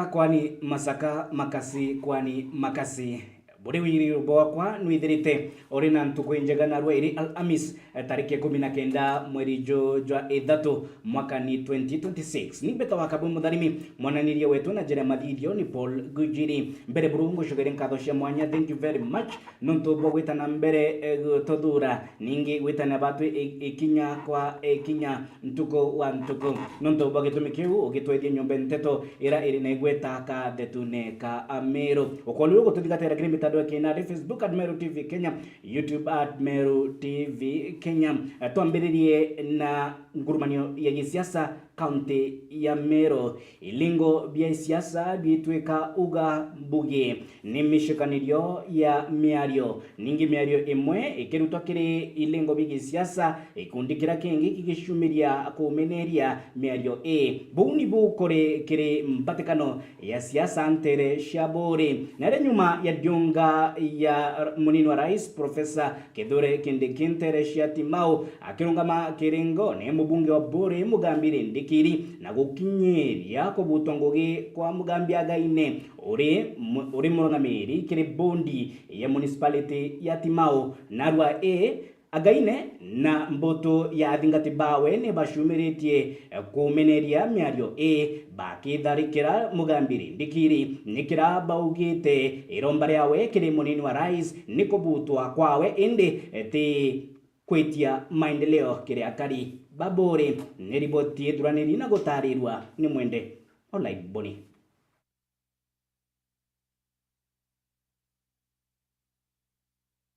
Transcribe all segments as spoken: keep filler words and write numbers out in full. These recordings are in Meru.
Kwani Masaka, makasi, kwani makasi. Buri wiri bwakwa nwithirite uri na ntuku injega, narua iri Alhamis, eh, tariki ikumi na kenda mweri ju jwa ithatu, mwaka ni twenty twenty-six. Ni mbeta wa Kabu Mutharimi, mwananiria wetu na njira ya mathithio ni Paul Gujiri. Mbere buru ngucokeria nkatho cia mwanya, thank you very much, nontu bwa gwita na mbere, eh, gututhuura, ningi gwita na batwi i-, ikinya kwa ikinya, ntuku wa ntuku. Nontu bwa gitumi kiu, ugitwethie nyombe nteto ira iri na igweta kathetune ka Ameru. Ukwona uri gututhigatira kiri mitandao ya kinandi, Facebook at Meru T V Kenya, YouTube at Meru T V Kenya. Eh, twambiririe na ngurumanio ya gisiasa kaunti ya Meru. Ilingo bia siasa biitwika uga mbugi. Ni micukanirio ya miario, ningi miario imwe ikirutwa kiri ilingo bia gisiasa, gikundi kiria kingi gigicumiria kumeneria miario ii. Buu nibu kuri kiri mbatikano ya siasa ntere cia Buuri. Nari nyuma ya ndiunga ya munini wa rais, Professor Kithure Kindiki ntere cia Timau, akirungama kiringone mubunge wa Buuri Mugambi Rindikiri na gukinyiria kubutwa ngugi kwa Mugambi Againe, uri mu-, uri murungamiri kiri bondi ya municipality ya Timau. Narua ii, Againe na mbutu ya athingati bawe ni bacumiritie kumeneria miario ii, bakitharikira Mugambi Rindikiri. Ni kira baugite iromba riawe kiri munini wa rais ni kubutwa kwawe, indi ti kwitia maendeleo kiri akari ba Buuri. Ni riboti ithuraniri na gutarirua ni Mwende Olaiboni.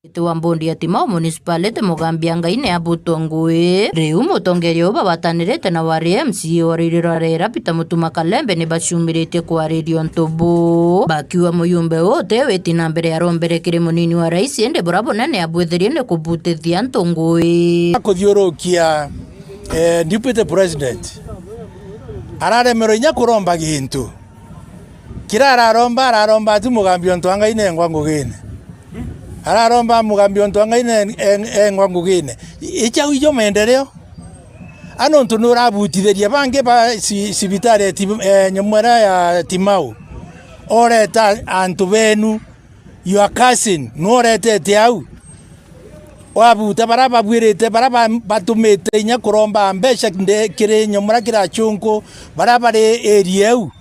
Iti wa mbondi ya Timau Municipality, Mugambi Againe abutwa ngui. Riu mutongeria uu bawatanirite na wari M C A wa Rwirira Rera, Peter Mutuma Kalembe, ni bacumiritie kwariria untu buu, bakiuga muyumbe uu uti witi na mbere arombere kiri munini wa rais, indi buria bunene abwithirie ni kubutithia antu ngui. Kuthiurukia, eh, Deputy President araremerwe inya kuromba gintu. Kira araromba, araromba ati Mugambi untu wa Ngai nengwa ngugine. Araromba Mugambi untu wa Ngai ne-, en-, engwa ngugine. I-, ichau ijo maendeleo. A nontu nurabutithiria bangi ba ci-, cibitari ya Tim-, eh, nyomwera ya Timau. Oreta antu benu, your cousin, nuoretete au. Wabuta bara babwirite, bara ba-, batumite inya kuromba mbeca nde-, kiri nyomwera kira chunku, bara bari area eu.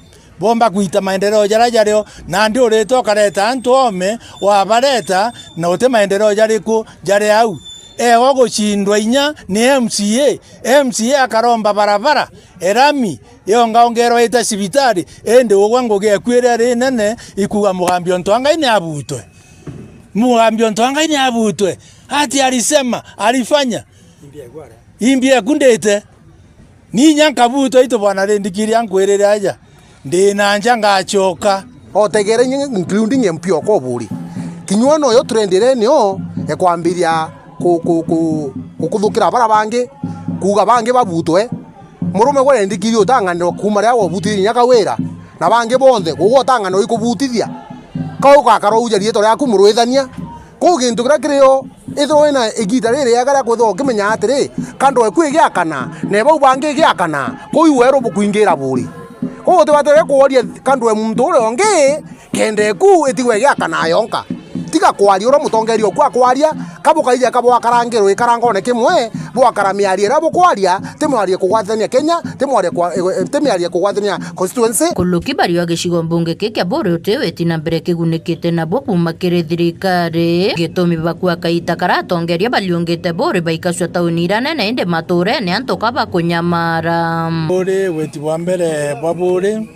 Bomba kwita maendeleo jaria jario, nandi urite ukareta antu ome, wabareta, na uti maendeleo jariku jari au. Ewa gucindwa inya ni M C A, M C A akaromba barabara, erami, yongaongerwa ita cibitari, indi ugwa ngugi eku iria ri nene, ikuga Mugambi untu wa Ngai ni abutwe. Mugambi untu wa Ngai ni abutwe. Ati alisema, alifanya. Imbi eku ndite. Ni inya nkabutwa itu bwana Rindikiri ankwirire aja. Ndi na nja ngachoka. Otegere inya including M P okwa Buuri. Kinyua noyo trend ire nio ekwambiria ku-, ku-, ku-, gukuthukira bara bangi, kuuga bangi babutwe. Murume gwe Rindikiri utang'anirwa kuuma riria wobutire inya Kawira, na bangi bonthe, ugwe utang'anirwa ikubutithia. Kau ugakara uja riitwa riaku murwithania. Kuu gintu kiria kirio, ithirwa wina igiita ririega ria kwithirwa ukimenya atiri, kandwa eku igiakana, na bau bangi igiakana, kuu iweru bukwingira Buuri. Kuu utibatire kuoria kandwa muntu uria ungi, kenda eku itigwe igiakana yonka. Tiga kwaria uria mutongeria oku akwaria, ka bukaija ka bwakarangirwa ikarangone kimwe, bwakara miario iria bukwaria, ti mwarie kugwatithania Kenya, ti mwarie kwa, eh, ti miario kugwatithania constituency. Kuluki bariuga gicigo mbunge kiki kia Buuri uti witi na mbere kigunikite nabo kuuma kiri thirikari. Gitumi bakua kaita karia atongeria bariungite Buuri baikacua tauni iria nene, indi maturene antu ka bakunyamara. Buuri witi bwa mbere bwa Buuri.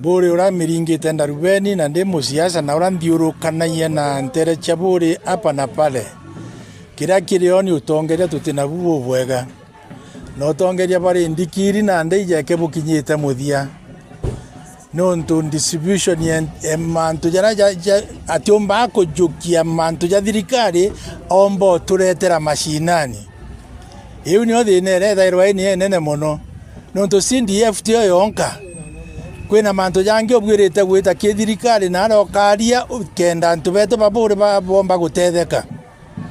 Buuri uria miringite ndarubeni na ndi musiasa na uria nthiurukanagia na ntere cia Buuri hapa na pale. Kiria kiri o ni utongeria tuti nabu bubwega. Na utongeria bari Rindikiri na ndi ijeke bukinyite muthia. Nontu distribution ya, ya mantu jaria ja, ja, atiumbaga kujukia mantu ja thirikari, omba uturetera mashinani. Iu nio thina iria ithairwa ini inene mono, nontu C D F tio yonka. Kwina mantu jangi ubwirite gwita ki thirikari na aria ukaria kenda antu betu ba Buuri ba-, bomba gutetheka.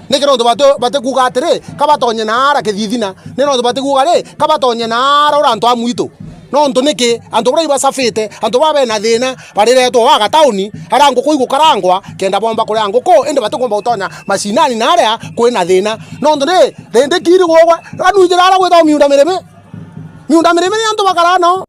Niki nontu bati-, batikuuga atiri, ka batonye naara Kithithina? Ni nontu batikuuga ri, ka batonye naara ura antu a mwitu? Nontu niki? Antu baria ibacabite, antu baa bena thina, bariretwa o aga tauni, aria nguku igukarangwa, kenda bomba kuria nguku, indi batikumba gutonya macinani na aria kwina thina. Nontu ni, rindi kiri gugwe, ranwijira aria gwitagwa miunda mirimi. Miunda mirimi ni antu bakaraa nao,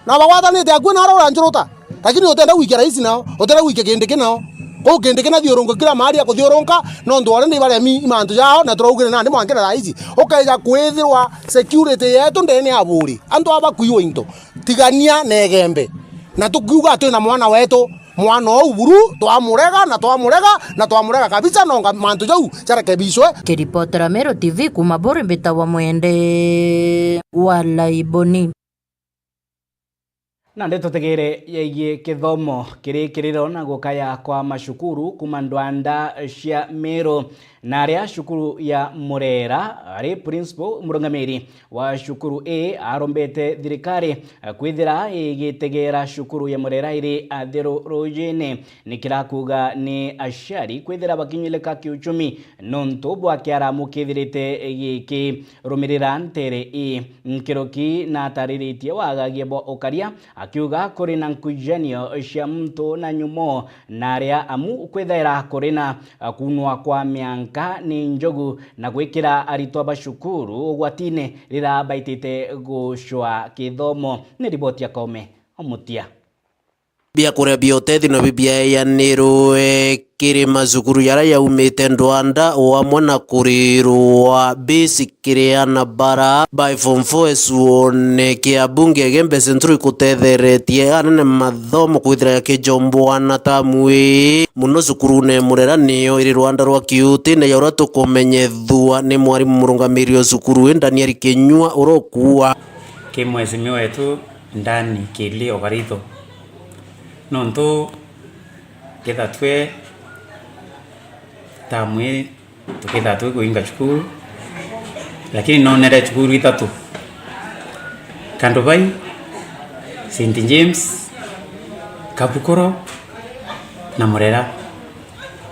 na bagwatanite akui na aria uranjuruta. Lakini utenda gwikia raisi nao, utenda gwikia Kindiki nao. Kwou Kindiki nathiurunka kila mahali akuthiurunka, nontu already ibaremi i mantu jao, na turaugire nandi mwankire raisi. Ukeja kwithirwa security yetu ndene ya buri. Antu aba bakuiwa into. Tigania na Igembe. Na tukiuga twina mwana wetu, mwana ou buru, twamurega, na twamurega, na twamurega kabisa, nonga mantu jau jarekebishwe. Kiripotera Meru T V kuma Buri, mbitagwa Mwende wa Laiboni. Na ndeto tegere yegie kithomo kiri kiriro na gukaya kwa macukuru kuma ndwanda cia Meru, na aria cukuru ya Murera ari principal murungamiri wa cukuru ii arombete thirikari kwithira igitegera cukuru ya Murera iri atheru rujine. Ni kirakuga ni aciari kwithira bakinyilika kiuchumi nontu bwa kiaramu kithirite giki. Rumirira ntere ii, Nkiruki natariritie wagagia bwa ukaria, akiuga kuri na nkujanio cia muntu na nyumo, na aria amu kwithaira kuri na kunwa kwa mianka ni njogu na gwikira aritwa ba cukuru ugwatine rira baitite gucwa kithomo. Ni riboti ya Kaume Omutia. Biakuria bia utethio nabio biaeanirwe kiri macukuru jaria jaumite ndwanda, o amwe na kurirwa basic kiri ana bara ba form four ecuone kia bunge Igembe Central ikutetheretie anene mathomo kwithira jakijombwana tamu ii, muno cukurune Murera niyo iri rwanda rwa kiutine ja uria tukumenyethua ni mwarimu murungamiri o cukuru ii Daniel Kinyua uria ukuua. Ki mheshimiwa wetu Ndani Kili Ogaritho. Nontu kethira twe tamu ii tukethira twi kuinga cukuru, lakini nonere cukuru ithatu, Kandubai, Saint James, Kabukoro na Murera.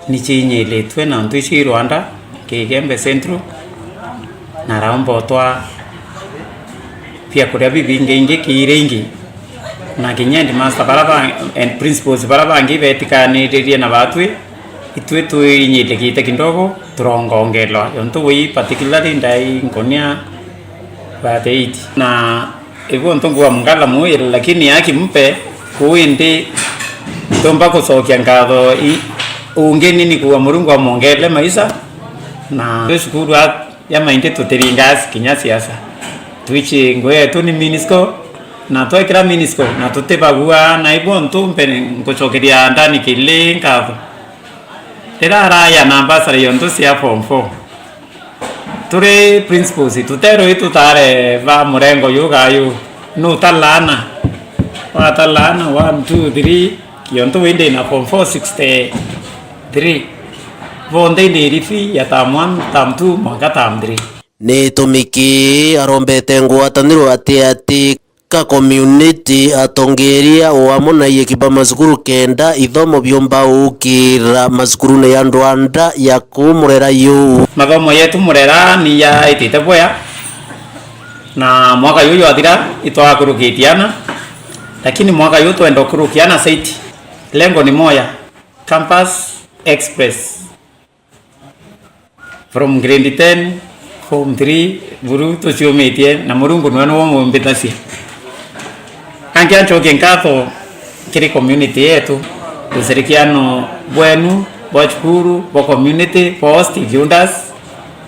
Ni ciinyilitwe na ntu icio i Rwanda, ki Igembe Central, na araomba utwa biakuria bibingaingi kiiri ingi, na kinya headmaster bara ba, and principals bara bangi beetikaniririe na baatwi, itwi twiinyilikite kidogo, turongongelwa. Yontu we particularly ndai nkonia about eight. Na Ibu ntu ngua mungala mwiri, lakini aki mpe kuu indi ntumba kucokia nkatho i-, ungi nini kuua Murungu amwongerere maisha, na twi cukuru a-, ya maingi tutiringaa kinya siasa. Twichi ngui yetu ni minisco, na twekira minisco, na tutibagua, na ibu ntu mpe ngucokeria Ndani Kili nkatho. Rira araya na mbasara yontu cia form four, turi principals, tuterwe tutare ba murengo yu gayu, nu utalaana, watalaana one, two, three, kiontu wi ndi na form four sixty-three, bonthe ndi rifi ya term one, term two, mwanka term three. Ni gitumi ki arombete ngwataniro ati ati ka community, atongeria o amwe na ieki ba macukuru kenda ithomo biumba ukira macukurune ya ndwanda ya kuu Murera yu. Mathomo yetu Murera ni yaitite bwea, na mwaka yu jwathira itwakurukitie ana, lakini mwaka yu twenda ukurukia ana saiti. Lengo ni moya, Campus Express. From grade ten, form three, buru tuciumitie, na Murungu niwe niwe umumbitacia. Angi ancokie nkatho kiri community yetu, ushirikiano bwenu, bwa cukuru, bwa community, bwa all stakeholders,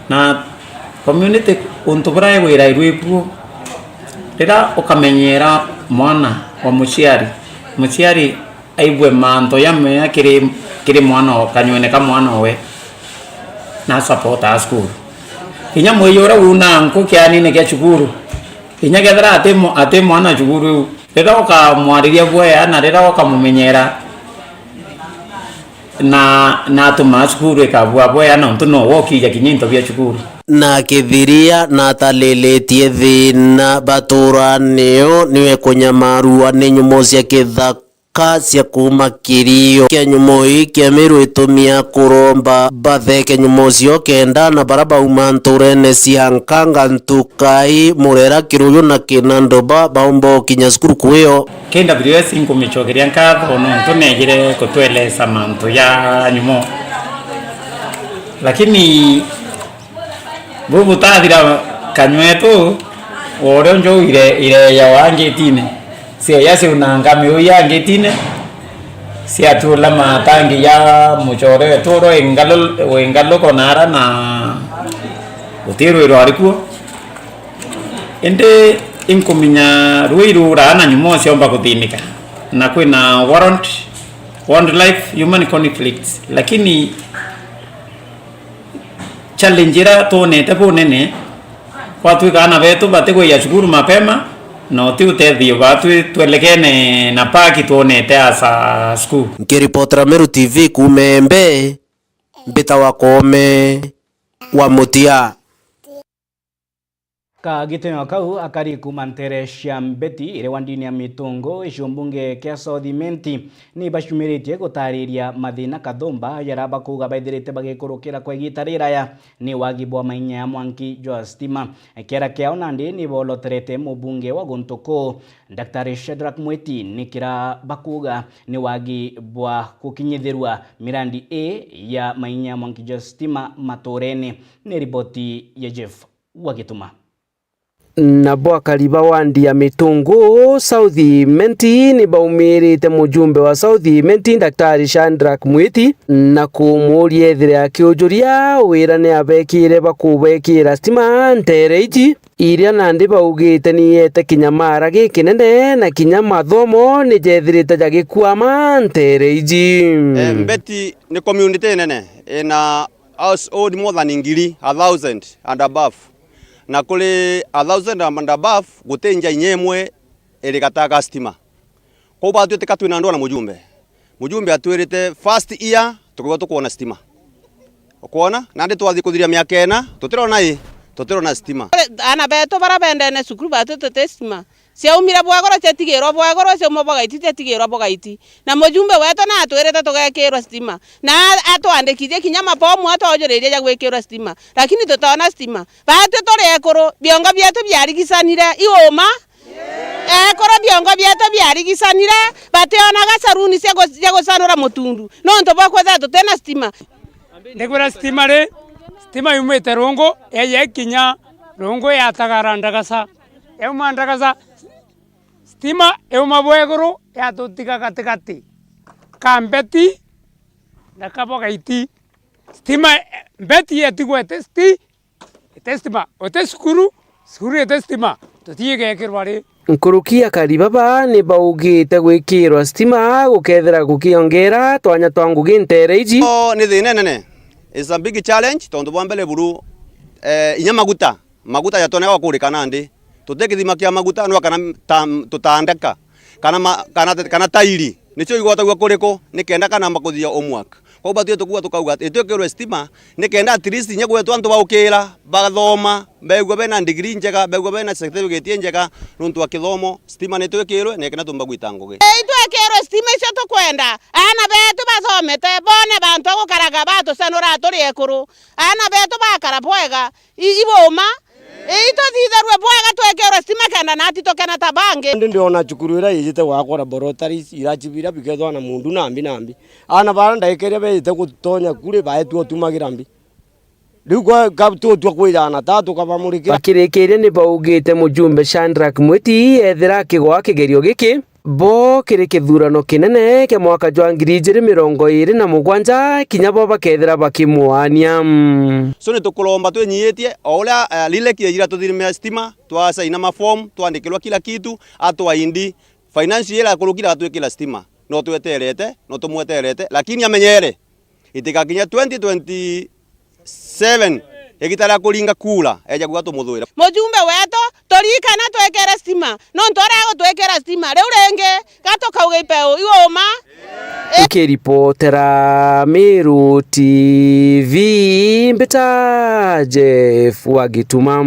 na community untu buria igwirairwe ibuo. Rira ukamenyera mwana wa muciari, muciari aigue mantu jamea kiri, kiri mwana o-, kanywene ka mwana owe, na supportaa cukuru. Kinya mwiji uria uunaa nku kianine kia cukuru, kinya kethira ati mwa-, ati mwana cukuru iu, rira ukamwariria bwea na rira ukamumenyera, na, na atumaa cukuru ikabua bwea, nontu nowe ukija kinya into bia cukuru. Na kithiria natalilitie thina baturanio niwe kunyamarua ni nyumo cia kithaka. ka cia kuuma kirio kia nyumo ii kia Meru itumia kuromba batheke nyumo cio kenda na bara bauma nturene cia Nkanga, Ntukai, Murera, Kiruyu na Kinanduba baumba ukinya cukuru kwio. K W S inkumicokeria nkatho nontu neejire kutwelesa mantu ja nyumo. Lakini bu butathira kanywetu, o uria njogu ire-, ireejawa ngitine, cieeja ciunanga miu ya ngitine, ciatula matangi ja mucore wetu uria wi ngalu-, wi ngaluko naara na guti rwi rwari kuo. Indi inkuminya rwi ruraa na nyumo ciomba kuthinika, na kwina warrant, wildlife, human conflicts, lakini challenge iria twonete bunene, gwatwika aana betu batikwija cukuru mapema, na uti utethio batwi twelekene na paki twonete as a school. Nkiripotera Meru T V kuuma Embe, mbitawa Koome wa Mutia. Kagitio kau, akari kuuma nteere cia Mbeti iri wandini ya Mitungu, gicigo mbunge kia South Imenti, ni bacumiritie gutariria mathina kathumba jaria bakuuga baithirite bagikurukira kwa igiita riraya ni wagi bwa mainya ya mwanki jwa stima. Kiara kiao nandi ni booloterete mubunge wa guntu kuu, Daktari Shadrack Mwiti, ni kiria bakuuga ni wagi bwa gukinyithirua mirandi ii ya mainya ya mwanki jwa stima matuurene. Ni riboti ya Jeff wa Gituma. Nabo akari ba wandi ya Mitungu South Imenti ni baumirite mujumbe wa South Imenti, Daktari Shadrack Mwiti, na kumuuria ethire akiujuria wira ni abekire bakubekira stima nteere iji, iria nandi baugite ni yete kinya maara gikinene na kinya mathomo ni jethirite jagikwama nteere iji. Eh, Mbeti ni community nene, ina household more than ngiri, a thousand and above. Na kuri a thousand and above, guti nja inya imwe iri gata ga stima. Kwou batwite ka twina ndwaa na mujumbe. Mujumbe atwirite first year tukaigua tukwona stima. Ukwona? Nandi twathi kuthiria miaka ina, tutirona i, tutirona stima. Aana betu bara bendene cukuru batwite tuti stima. Ciaumire bwegoro ciatigirwa bwegoro, ciauma bwagaiti ciatigirwa bwagaiti. Na mujumbe wetu naatwirite tugekirwa stima. Na atwandikithie kinya mafomu atwaujuririe ja gwikirwa stima. Lakini tutoona stima. Batwi turi ekuru, biongo bietu biarigicanire. I uuma? Ekuru biongo bietu biarigicanire, bationaga saruni cia gu-, cia gucanura mutundu. Nontu bwa kwithira tutina stima. Ndikwira stima ri, stima yumite rungu, yaja ikinya rungu yatagara ndagaca. Yauma ndagaca, stima yauma bweguru yatutiga gatigati ka Mbeti na ka Bwagaiti. Stima, eh, Mbeti yetigwa iti sti-, iti stima, uti cukuru, cukuru iti stima, tutigekirwa ri. Nkuruki akari baba ni baugite gwikirwa stima gukethira gukiongera twanya twa ngugi nteere iji. O, ni thina inene. It's a big challenge, tontu bwa mbere buru, eh, inya maguta, maguta jatonega gukurika nandi. Tuti kithima kia maguta, no kana ta-, tutandeka, kana ma-, kana, kana tairi. Nicio igwatagua kuriku, nikenda kanamba kuthithia homework. Kwou batwi tukuuga tukauga ati itwikirwe stima, nikenda at least inya gwetu antu baukira, bathoma, beegua bena degree njega, beegua bena certificate injega, nontu wa kithomo, stima nitwikirwe, na ikenda tumba gwita ngugi. Ii, itwikirwe stima icio tukwenda. Aana betu bathomete, bone bantu a gukaraga batucanura turi ekuru. Aana betu bakara bwega, i-, ibuuma. Ii, ituthitherue bwega, twikirwe stima kenda nati tukena ta bangi. Ndi ndiona cukuru iria ijite gwakwa laboratories, irachi biria bikethwa na mundu nambi nambi. Aana bara ndaika iria bejite gutonya kuri baetua utumagira mbi. Riu kwa, ka tutua kwijana ta tukabamurikira. Bakirikiria ni baugite mujumbe Shadrack Mwiti ethira akigwa kigerio giki, bo kiri kithurano kinene kia mwaka jwa ngiri ijiri mirongo iri na mugwanja, kinya bo bakethira bakimwania. So ni tukuromba twinyiitie, o uria, eh, Rilek yejira tuthirime stima, twasaina maform, twandikirwa kila kitu, atwa indi. Finance ira kurukira atwikira stima, no tweterete, no tumweterete, lakini amenyere, itikakinya twenty twenty-seven, igita ria kuringa kura, eja kuga tumuthuira. Mujumbe wetu, turikana twikire stima, nontu uria egutwikira stima, riu ringi, gatukauga ipeu, iuma. Nkiripotera Meru T V, mbita Jeff wa Gituma.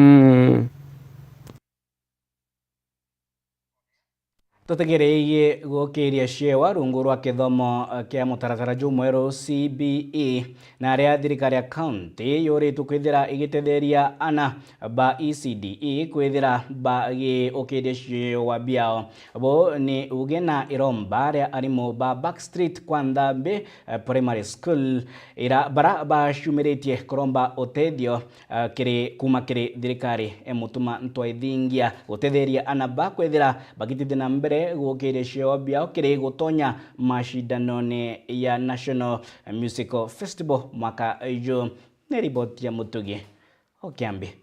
Tutegereirie gukiria ciewa rungu rwa kithomo kia mutaratara jumweru C B E, na aria thirikari ya kaunti yuritwe kwithira igitetheria ana ba E C D E kwithira bagiukiria ciewa biao. Bo ni uge na iromba ria arimu ba Backstreet kwa Nthambi, eh, Primary School, ira bara bacumiritie kuromba utethio, eh, kiri, kuma kiri thirikari, eh, Mutuma Ntwaithingia gutetheria ana ba kwithira bagitithia na mbere gukiria ciewa biao kiri gutonya macindanone ya National Musical Festival mwaka uyu. Ni riboti ya Mutugi o Kiambi.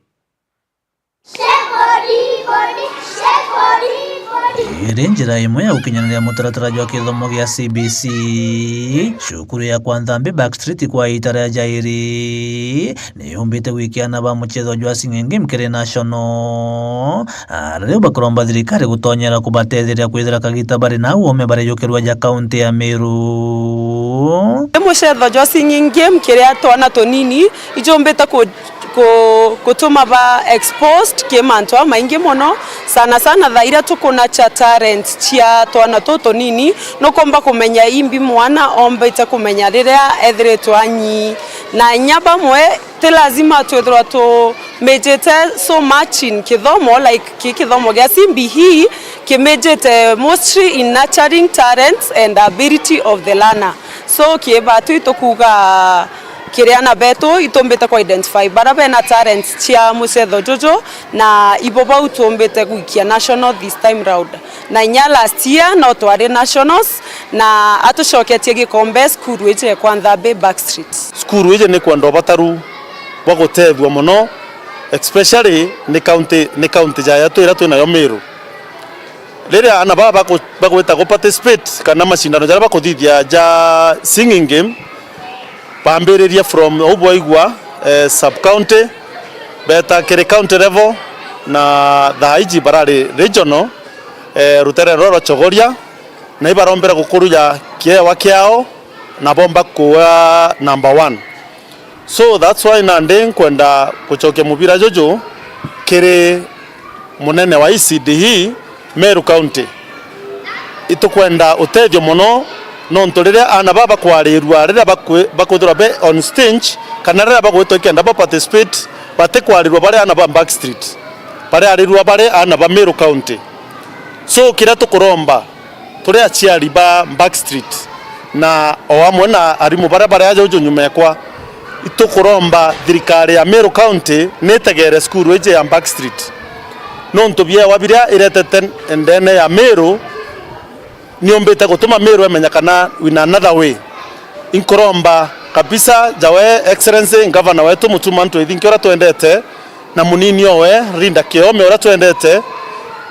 Iri njira imwe ya gukinyaniria mutaratara jwa kithomo gia C B C, cukuru ya kwa Nthambi Backstreet kwa iita ria jairi ni yumbite gwikia ana ba muchetho jwa Singing Game kiri National. Aria riu bakuromba thirikari gutonyera kubatetheria kwithira kagita bari na uome bari jukirua ja kaunti ya Meru. Ni muchetho jwa Singing Game kiria twana tunini ijumbite ku ku-, kutuma ba exposed ki mantu jamaingi mono, sana sana thaa iria tukunacha talent cia twana tutunini. Nukumba kumenya imbi mwana ombite kumenya riria ethiritwe anyi, na inya bamwe ti lazima twithirwa tumijite so much in kithomo, like ki kithomo gia C B E kimijite mostly in nurturing talents and ability of the learner. So kiibatu itukuga kiri ana betu itumbite ku identify bara bena talents cia mucetho juju, na ibo bau tumbite gwikia national this time round. Na inya last year no twari nationals, na atucoketie gikombe cukuru iji ekwa Nthambi Backstreet. Cukuru iji ni kwenda ubataru bwa gutethua mono, especially ni county, ni county ja yetu iria twinayo Meru. Riria ana baba baku-, bagwita gu participate kana macindano jaria bakuthithia ja Singing Game, bambiririe from uu bwaigua, eh, sub county, beeta kiri county level, na thaa iji barari regional, eh, rutere rwa Chogoria, na ibarombera gukuruja kiewa kiao, na bomba kuwa number one. So that's why nandi nkwenda gucokia mubira juju kiri munene wa E C D E Meru County. Itukwenda utethio mono, nontu riria ana baba bakwarirua, riria bakwi-, bakwithirwa be on stage, kana riria bagwitwa ikenda ba participate, batikwarirua bari ana ba Backstreet, bariarirua bari ana ba Meru County. So kiria tukuromba, turi aciari ba Backstreet na o amwe na arimu baria bari aja uju nyuma ekwa, itukuromba thirikari ya Meru County nitegere cukuru iji ya Backstreet, nontu biewa biria iretete ndene ya Meru niumbite gutuma Meru emenya kana in another way. Inkuromba kabisa jawe Excellency Governor wetu Mutuma Ntwaithingia uria twendete, na munini owe Linda Kiome uria twendete,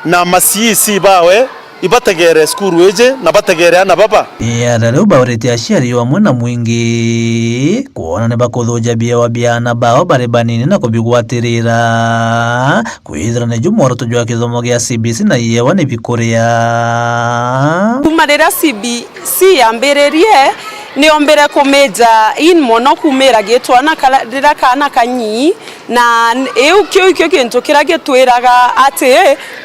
na ma C E C bawe ibategere cukuru iji na bategere ana baba. Iara riu baurite aciari o amwe na mwingi kwona ni bakuthuja biewa bia ana bao bari banini na kubigwatirira, kwithira niju mworoto jwa kithomo gia C B C na iewa ni bikuria. Kuma riria C B C yambiririe, niombire kumeja in mono kumira gitwana kara-, riria kana kanyii, na n-, iu kio ikio kintu kiria gitwiraga ati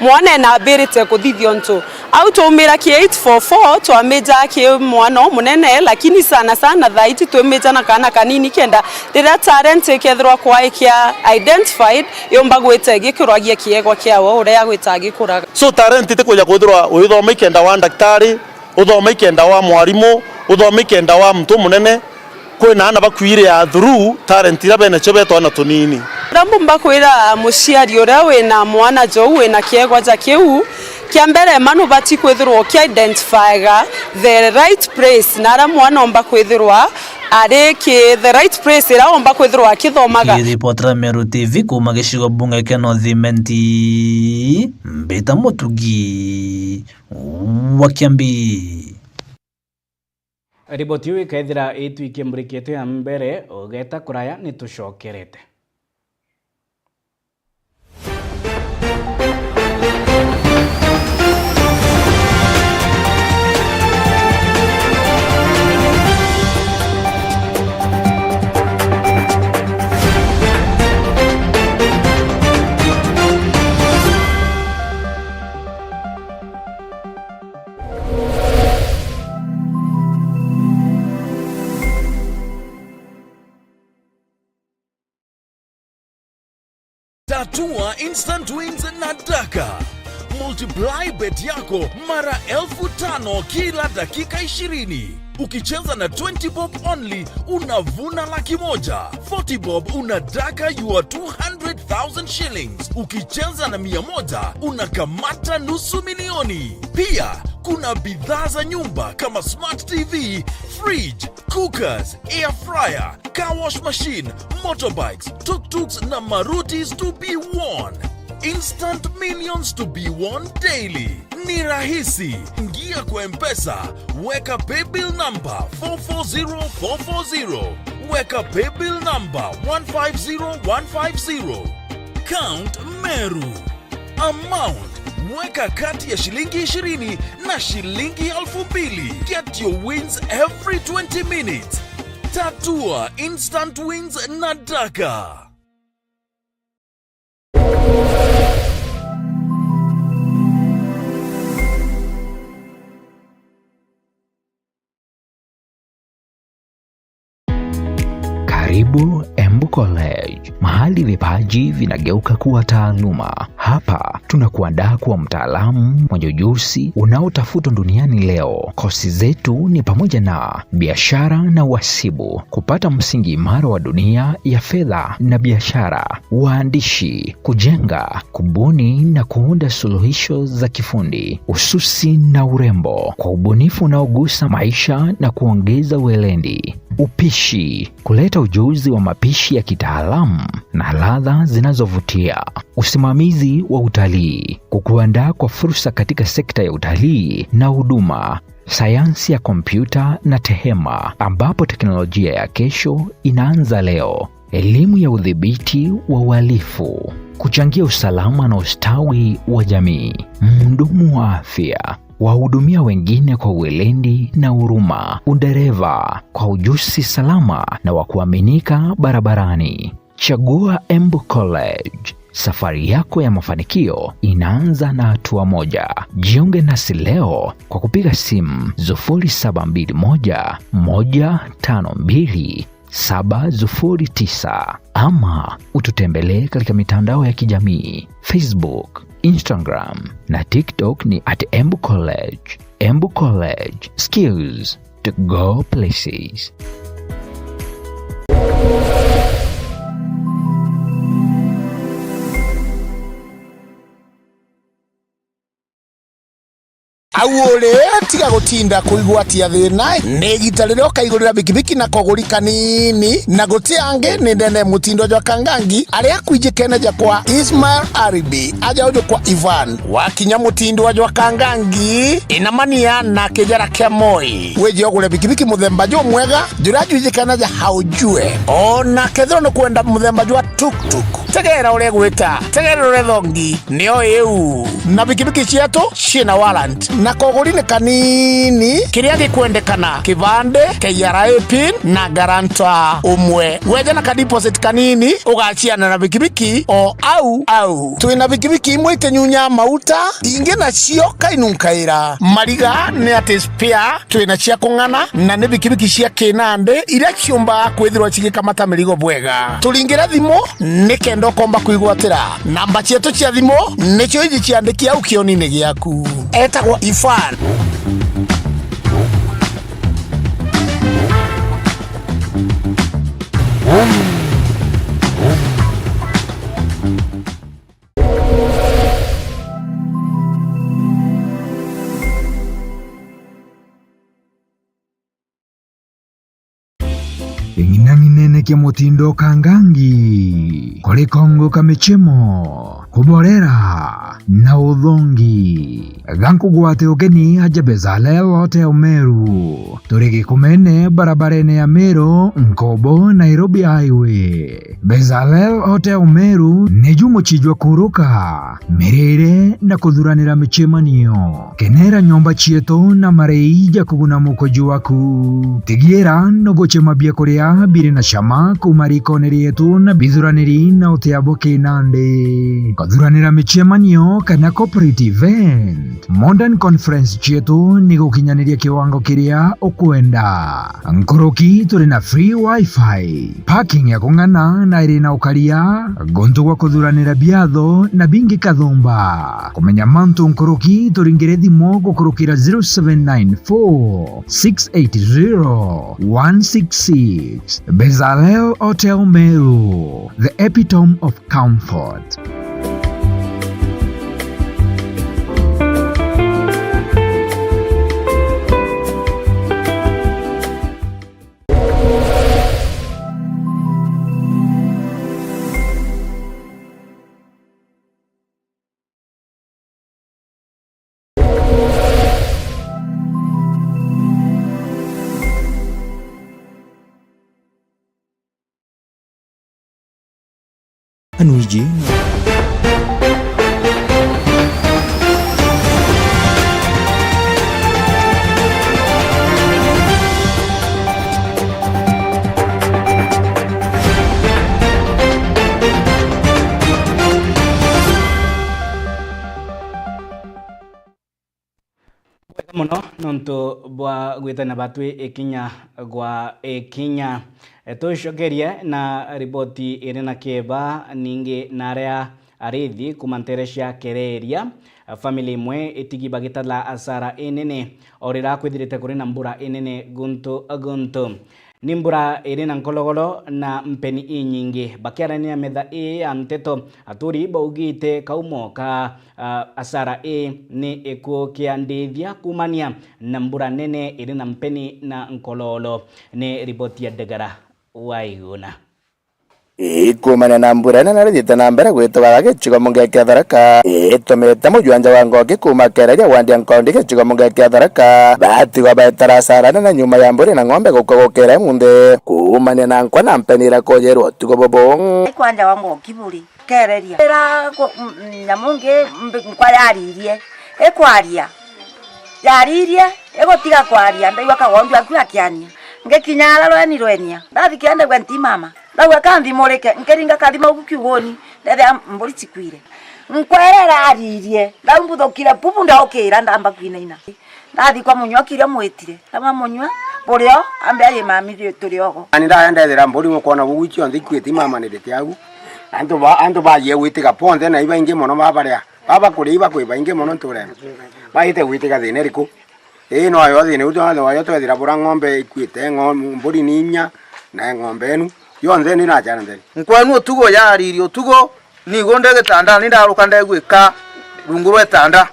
mwana enambirite kuthithia untu. Au twaumira ki eight four four, twamija ki mwana umunene, lakini sana sana thaa iji twimija na kana kanini kenda riria talent ikethirwa kwaikia identified, yumba gwita igikuragia kiegwa kiawe uria gwita gikuraga. So talent itikwija kwithirwa uithoma ikenda wa ndaktari, uthoma ikenda wa mwarimu, uthoma ikenda wa muntu umunene. Kwina ana bakwiria through talent iria benacio be twana tunini. Uria mbumba kwira muciari uria wina mwana jou wina kiegwa ja kiu, kia mbere ma nubati kwithirwa uki identifyga the right place na aria mwana omba kwithirwa ari ki the right place iria omba kwithirwa akithomaga. Kiripotera Meru T V kuma gicigo bunge kia North Imenti, mbita Mutugi wa Kiambi. Riboti iu ikaethira itwikie mburikitwe ya mbere, ugeta kuraya nitucokerete. Tatua instant wins na Daka. Multiply bet yako mara elfu tano kila dakika ishirini. Ukicheza na twenty bob only, unavuna laki moja. Forty bob, una Daka your two hundred thousand shillings. Ukicheza na mia moja, unakamata nusu milioni. Pia, kuna bidhaa za nyumba kama smart T V, fridge, cookers, air fryer, car wash machine, motorbikes, tuk-tuks na marutis to be won. Instant millions to be won daily. Ni rahisi. Ingia kwa M-Pesa, weka paybill number four four zero four four zero, weka paybill number one five zero one five zero. Count Meru. Amount, weka kati ya shilingi ishirini na shilingi elfu mbili. Get your wins every twenty minutes. Tatua instant wins na Daka. Karibu Embu College, mahali vipaji vinageuka kuwa taaluma. Hapa tunakuandaa kuwa mtaalamu mwenye ujuzi unaotafutwa duniani leo. Kosi zetu ni pamoja na biashara na uhasibu, kupata msingi imara wa dunia ya fedha na biashara, uandishi, kujenga, kubuni na kuunda suluhisho za kifundi, ususi na urembo, kwa ubunifu unaogusa maisha na kuongeza weledi, upishi, kuleta ujuzi wa mapishi ya kitaalamu na ladha zinazovutia, usimamizi wa utalii, kukuandaa kwa fursa katika sekta ya utalii na huduma, sayansi ya kompyuta na tehema, ambapo teknolojia ya kesho inaanza leo. Elimu ya udhibiti wa uhalifu, kuchangia usalama na ustawi wa jamii. Mhudumu wa afya, wahudumia wengine kwa weledi na huruma. Udereva, kwa ujuzi salama na wa kuaminika barabarani. Chagua Embu College. Safari yako ya mafanikio inaanza na hatua moja. Jiunge nasi leo kwa kupiga simu sufuri saba mbili moja, moja tano mbili, saba sufuri tisa, ama ututembelee katika mitandao ya kijamii, Facebook, Instagram na TikTok ni at Embu College. Embu College, skills to go places. Au uri, tiga gutinda kuigwatia thina, ni igita riria ukaigurira bikibiki na koguri kanini, na guti angi ni ndene mutindo jwa Kangangi, aria akwijikene ja kwa Ismail Aribi, aja uju kwa Ivan. Wakinya mutindwa jwa Kangangi, inamania na kijara kia Moi. Wije ugure bikibiki muthemba jumwega, juria jwijikanaja haujue. Ona kethirwa ni kwenda muthemba jwa tuktuk, tegera uria gwita, tegera uria thongi, nio iu. Na bikibiki cietu ciina warrant, na koguri ni kanini. Kiria gikwendekana: kibande, K R A pin, na guarantor umwe. Weja na ka deposit kanini, ugaciana na bikibiki o au au. Twina bikibiki imwe itinyunyaa mauta, ingi nacio kainunkaira. Mariga ni ati spare twina cia kung'ana, na ni bikibiki cia kinandi iria ciumbaga kwithirwa cigikamata mirigo bwega. Turingire thimu nikenda ukomba kwigwatira. Namba cietu cia thimu nicio iji ciandiki au kionini giaku. Etagwa Ifan. Ing'inang'inene kia mutindo Kangangi, kuri kongo ka michemo, kuborera na uthongi. Gankugwate ugeni aja Bezalel Hotel Meru. Turi Gikumene, barabarene ya Meru, Nkobo, Nairobi Highway. Bezalel Hotel Meru niju muchijwa kuruka, mirire na kuthuranira michemanio. Kenera nyomba cietu na marei ja kuguna mukoji waku. Tigira no guchema biakuria biri na cama kuuma rikone rietu na bithuraniri na utia bwa kinandi. Thuranira micemanio kana corporate event. Modern Conference cietu ni gukinyaniria kiwango kiria ukwenda. Nkuruki turi na free wifi, parking ya kung'ana na iri na ukaria, guntu gwa kuthuranira biatho na bingi kathumba. Kumenya mantu nkuruki, turingire thimu gukurukira zero seven nine four, six eight zero, one six six. Bezalel Hotel Meru, the epitome of comfort. Anu iji. Bwega mono nontu bwa gwitana batwi ikinya gwa ikinya. E, tucokerie na riboti iri na kieba ningi na aria arithi kuma ntere cia Kereria. Family imwe itigi bagitala asara inene o riria kwithirite kuri na mbura inene guntu guntu. Ni mbura iri na nkologolo na mpeni inyingi. Bakiaraniria metha ii ya nteto, aturi baugite kaumo ka, ah, asara ii ni gikuo kia ndithia kumania na mbura nene iri na mpeni na nkololo. Ni riboti ya Ndegara Waiguna. Ikumania na mbura nene iria ithiite na mbere gwitwara gicigo munge kia Tharaka, itumite mujwanja wa Ngoki kuuma Kereria wandi ya Nkondi gicigo munge kia Tharaka batigwa baetara asara nene nyuma ya mburi na ng'ombe gukua gukira munthi. Kumania na nkwa na mpeni iria kujirwe utuku bubu. Kwanja wa Ngoki buri Kereria. Ira ku-, m-, m-, nyamu ngi mbi-, nkwa yaririe. Ikwaria. Yaririe, igutiga kwaria, ndaigua kagondu aku akiania. Ngikinya ara rweni rwenia. Ndathikira ndaigua nti mama. Ndauga kanthimurike, nkiringa kathima ugu kiuguni, ndethira mburi cikwire. Nkwa iria iraririe, ndau mbuthukire pupu ndaukira ndamba kwinaina. Ndathi kwa munywa kiria mwitire, ndauga munywa, burio, ambe aye mami turi ogo. Ani ndaya ndethira mburi ukwona ugu cionthe ikwiti mama nirite au. Antu ba, antu bagie gwitiga bonthe na ibaingi mono babaria. Baba kuria iba kwi baingi mono nturene. Baite gwitiga thina iriku? Ii no yo thina iu twathwa yo twethira bura ng'ombe ikuite, ng'o-, mburi ni inya, na ng'ombe enu, yonthe ni na challenge. Nkwenu utugo yariri utugo, nigo ndi gitandani ndaruka ndegwika rungu rwa itanda.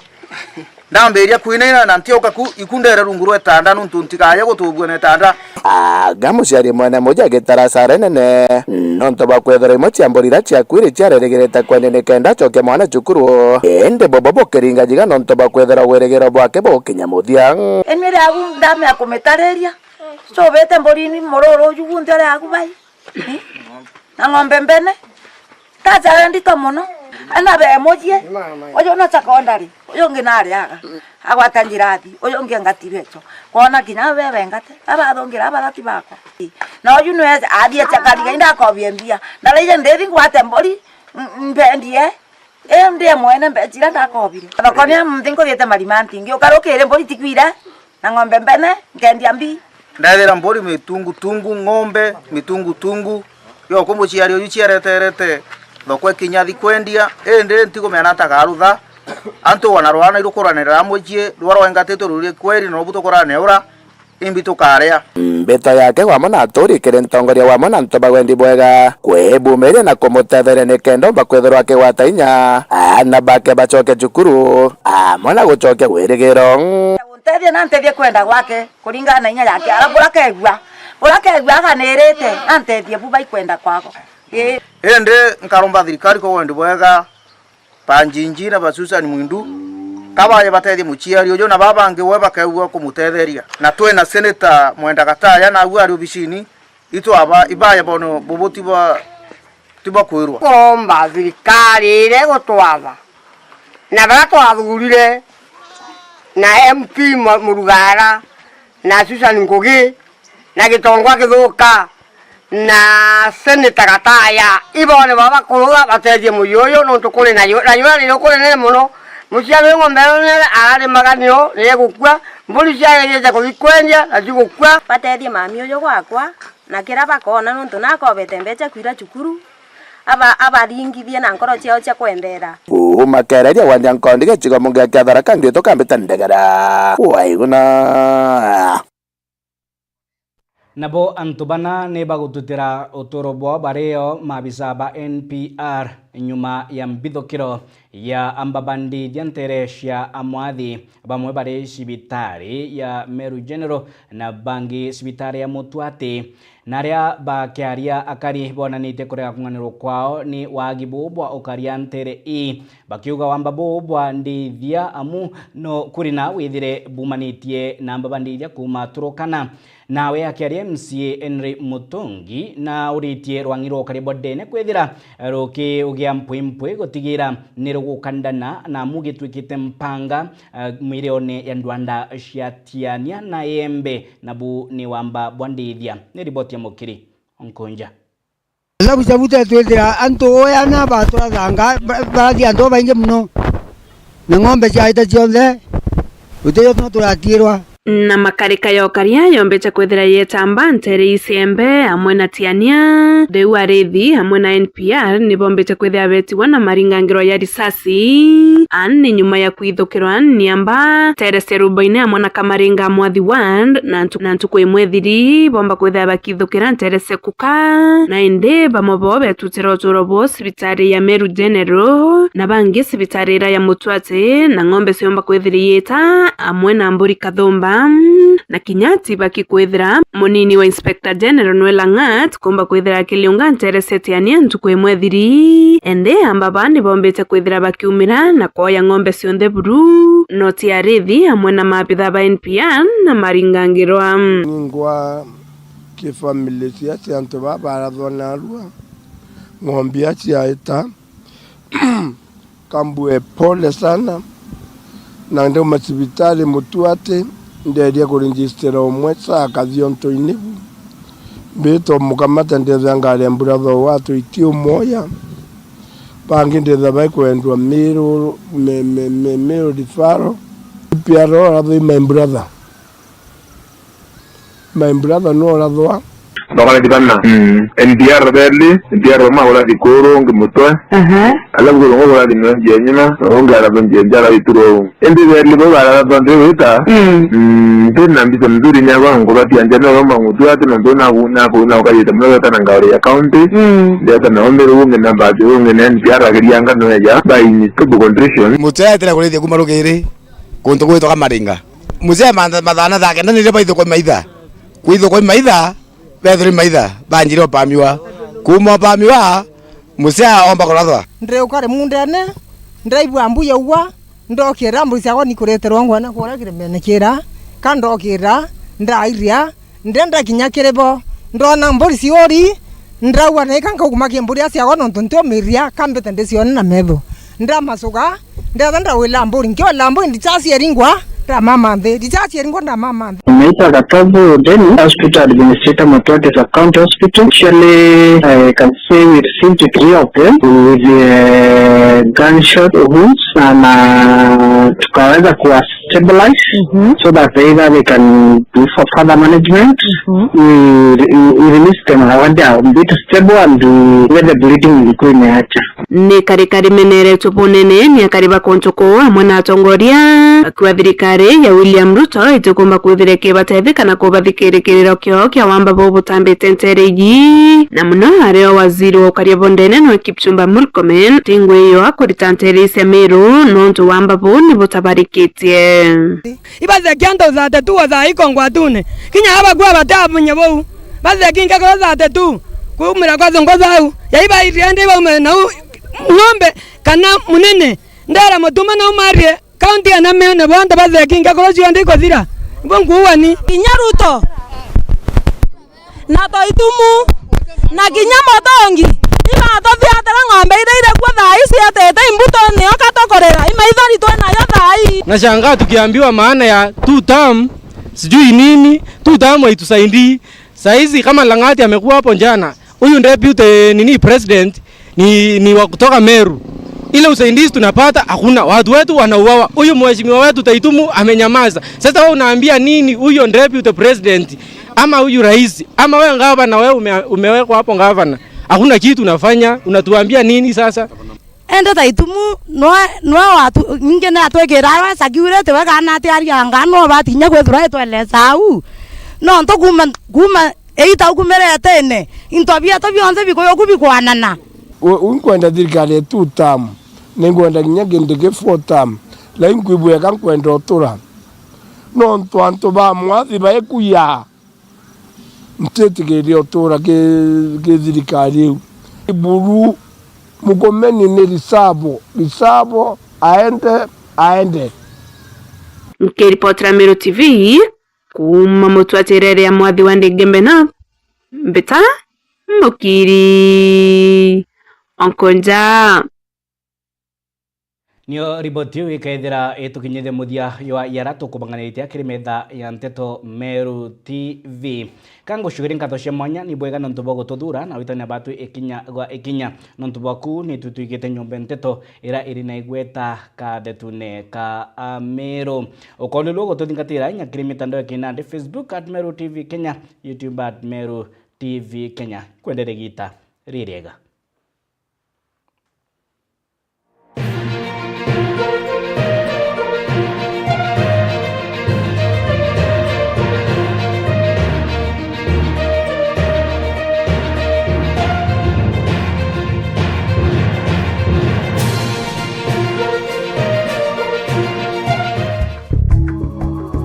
Ndambiria kwinaina na ntioka ku, iku ndere rungu rwa itanda nuntu ntikaye gutubua na itanda. Aga muciari mwene muji agitara asara inene, nontu bwa kwethira imwe cia mburi iria ciakuire ciarerigirite kwendia nikenda acokia mwana cukuru. Indi bobo bukiringa njiga nontu bwa kwethira wirigiro bwake bugukinya muthia. Ini riagu ndamea kumitariria, cubite mburi ni mururu uju gunthe riagu bai. Eh? Na ng'ombe mbene. Tachara ndito mono. Ana be mujie. Uyu na secondary. Uyu ungi nariaga. Agwata njirathi. Uyu ungi angatire cho. Kona kinya be bengate. Abathungira abathati bakwa. Na uyu nwe athie chakariga inda akobie mbia. Na raije ndithi ngwate mburi. M-, mbendie. Ii, ndi mwene mbeca iria ndakobire. Thokoni ya munthi nkuthiite marima ntingi, ukarukire mburi tikwire, na ng'ombe mbene, nkendia mbi. Ndethira mburi mitungutungu, ng'ombe mitungutungu, yoku muciari uyu ciereterete thoko ikinyathi kwendia, indi ntigumenya na tagarutha. Antu wana rwana irukuranira amwe cie, rwa rwengatitwe ruri kweri, na rubu tukurane ura. Imbi tukaria. Mbito yake wamwe na aturi kiri ntongoria wamwe na antu ba wendi bwega, kwibumiria na kumutetheria nikenda umba kwithirwa akigwata inya, aana bake bacoke cukuru, amwe na gucokia wirigiro. Untethie na ntethie kwenda gwake kuringana na inya yake, ara bura kegua, bura kegua aganirite, na ntethie bu baikwenda kwako. Ii. Indi nkaromba thirikari kwa wendi bwega, Banjinji na ba Susan Mwindu, kabaye batethie muciari uju na baba bangi we bakeegua kumutetheria. Na twina Senator Mwenda Gataya, naagua ari obisini, itwaba, ibaye bono bubu tiba, tiba kwirwa. Kuromba thirikari iria igutwatha, na baria twathurire, na M P Mu-, Murugara, na Susan Ngugi, na Gitongwa Githuka, na Senator Gataya. Ibo ni baba kurura batethie muyi uyu, nontu kuri na yu-, na yura riria kuri nene muno. Muciari uyu ng'ombe ino nere ararimaga nio, ni egukua. Mburi ciaregete kuthi kwendia, na cigukua. Batethie mami uyu gwakwa, na kira bakoona, nontu nakobete mbeca kwira cukuru, aba-, abaringithie na nkoro ciao cia kwendera. Uu makereria wandia nkondi gicigo mungi kia Tharaka Nithi tukambite ndegera. Waiguna. Nabo antu bana ni bagututira uturo bwao bario maabisa ba N P R nyuma ya mbithukiro ya amba bandithia ntere cia amwathi bamwe bari cibitari ya Meru General na bangi cibitari ya Mutwati. Na aria bakiaria akari bonanitie kurega kung'anirwa kwao ni wagi buu bwa ukaria ntere ii, bakiuga wamba buu bwa ndithia amu no kuri na withire bumanitie na amba bandithia kuuma Turukana. Nawe akiaria M C A Henry Mutungi na uritie rwang'i rwa ukaria bwa ndene kwithira rukiugia mpwimpwi gutigira ni rugukandana na amu gitwikite mpanga, eh, mirione ya ndwanda cia Tiania na Embe, nabu ni wamba bwa ndithia. Ni riboti ya Mukiri Nkunja. Thabu cabu tetwithira antu uya na baturathanga, ba-, barathi antu babaingi muno, na ng'ombe ciaita cionthe, gutiyo no turatiirwa. Na makarika ya ukaria yombite kwithira yetamba ntere icembe amwe na Tiania, riu arithi amwe na N P R ni bombite kwithira betiwa na maringangiro ya risasi. An ni nyuma ya kwithukirwa ni amba ntere cia Rubaine amwe na Kamaringa Mwathi Ward, na ntu-, na ntuku imwe thiri bomba kwithira bakithukira ntere cia Kuka, na indi bamwe bo betutira uturo bwao cibitari ya Meru General, na bangi cibitari ira ya Mutwati, na ng'ombe ciomba kwithira iita amwe na mburi kathumba, na kinya ti baki kwithira munini wa Inspector General Noel Lang'at komba kwithira akiliunga ntere cia Tiania ntuku imwe thiri. Indi amba ba ni bombite kwithira bakiumira na kwoya ng'ombe cionthe buru, no ti arithi amwe na maabitha ba N P R na maringangirwa. Ningwa ki family cia, cia antu baa barathwa narua, ng'ombe cia ciaita, kambue pole sana, na ndauma cibitari Mutwati, nderia kuregister umwe saa kathionto-ini bu. Mbitwa mukamata, ndethia ngari ya brother watu itiumoya. Bangi ndethia baikwendwa Meru, me, me, me, Meru referral. P R O rather my brother. My brother no rathwa. Bakora kibana. Mm. N P R beli, N P R bamwe bakora thikuru, ungi mutwe. Aha. Alafu kurungo kora thimwe njia nyuma, ungi arathwa njia njara ituro. Indi beli bo barathwa ndio wita. Mm. Mm, ndina mbisa mzuri ni agwa ngubatia njana wa mangutu ati na ndona kuna kuna ukayita mwe kana ngari ya county. Mm. Ndeta na ombe runge na bati runge na N P R agirianga no ya by in stable condition. Mutwe atira kurithia kuma rugiri. Kuntu gwitwa Kamaringa. Mzee matha-, mathana thake, ndanire baitho kwa maitha. Kwitho kwa maitha, bethiri maitha, banjire opamiwa. Kuma opamiwa, mzee aomba kurathwa. Ndiri ukari mundene, ndiraigua mbu yaugwa, ndokira mburi ciakwa nikureterwa ngwana kuria kirimene kira, ka ndokira, ndairia, ndenda kinya kiri bo, ndona mburi ciuri, ndraua na ika nkauma ki mburi aciagwa nontu ntiumiria, ka mbite ndicione na metho. Ndamacuga, ndetha ndawila mburi, nkiwila mburi, ndichacieri ngwa, ndamama nthi, ndichacieri ngwa, ndamama nthi. Naitwa Gatabu Dennis, hospital administrator Mutwati Sub County Hospital. Actually, I can say we received three of them with, uh, gunshot wounds, na, na tukaweza kuwa stabilize, mhm, so that either they can do for further management. Mhm. We, we, we release them when they are a bit stable and, uh, where the bleeding ilikuwa imeacha. Ni karikari meneretwe bunene ni akari ba kuntu kuu amwe na atongoria, bakiuga thirikari ya William Ruto itikumba kwithira ikibatethia kana kubathikirikiriro kio kia wamba buu butambite ntere iji, na muno ario waziri wa ukaria bondene nwe Kipchumba Murkomen, tingwi iyo akurita ntere cia Meru nontu wamba buu ni butabarikitie. Ibathekia antu thirty-two o thaa ii kongwatune. Kinya abakua batamenye bou. Bathekia nkekuru thirty-two. Kuumira kwa thongo thau. Yai bairie ndi baume nau ng'ombe kana munene. Ndera mutuma nau marie. Kaunti ya Namene bonthe bathekia nkekuru cionthe ikothira. Ibo nkuuani. Kinya Ruto. Na Toitumu, na kinya Mutungi, ibatuthiatira ng'ombe iria iri kuo thaa ii cietete imbutone, o ka tukurira, imaithori twi nayo thaa ii. Nashangaa tukiambiwa maana ya two term, sijui nini, two term haitusaidii. Saa hizi kama Lang'ati amekuwa hapo jana, huyu deputy nini president ni, ni wa kutoka Meru. Ile usaidizi tunapata hakuna, watu wetu wanauawa. Huyu mheshimiwa wetu Taitumu amenyamaza. Sasa wewe unaambia nini huyo deputy president ama huyu rais ama wewe gavana, wewe ume, umewekwa hapo gavana, hakuna kitu unafanya, unatuambia nini sasa? Ende Taitumu nwe, nwe watu, ingi ni atwikira arwa security, we kana ati aria anga no batinya kwithirwa itwelesa au. Nontu kuma, kuma eita ukumiretene, into bietu bionthe bikuyu ku bikwanana. U-, u nkwenda thirikari ya two term, ni nkwenda kinya kindi ki four term, lakini nkwibweka nkwenda utura. Nontu antu ba mwathi baikuya, ntitikirie utura ki, ki thirikari iu. Buru Mukomeni ni risabo, risabo, aende, aende. Nkiripotera Meru T V, kuuma mutwatirere ya mwathi wa Ndingembe North, mbita Mukiri Onkonja. Nio riboti iu ikaithira itukinyithia muthia jwa yara tukubanganitie kiri metha ya nteto Meru T V. Ka ngucukiri nkatho cia mwanya ni bwega nontu bwa gututhura na witania batu ikinya gwa ikinya. Nontu bwaku ni tutwikite nyomba nteto ira iri na igweta kathetune ka Ameru. Ukoonirua gututhingatira inya kiri mitandao ya kinandi, Facebook at Meru T V Kenya, YouTube at Meru T V Kenya. Kwendere gita ririega.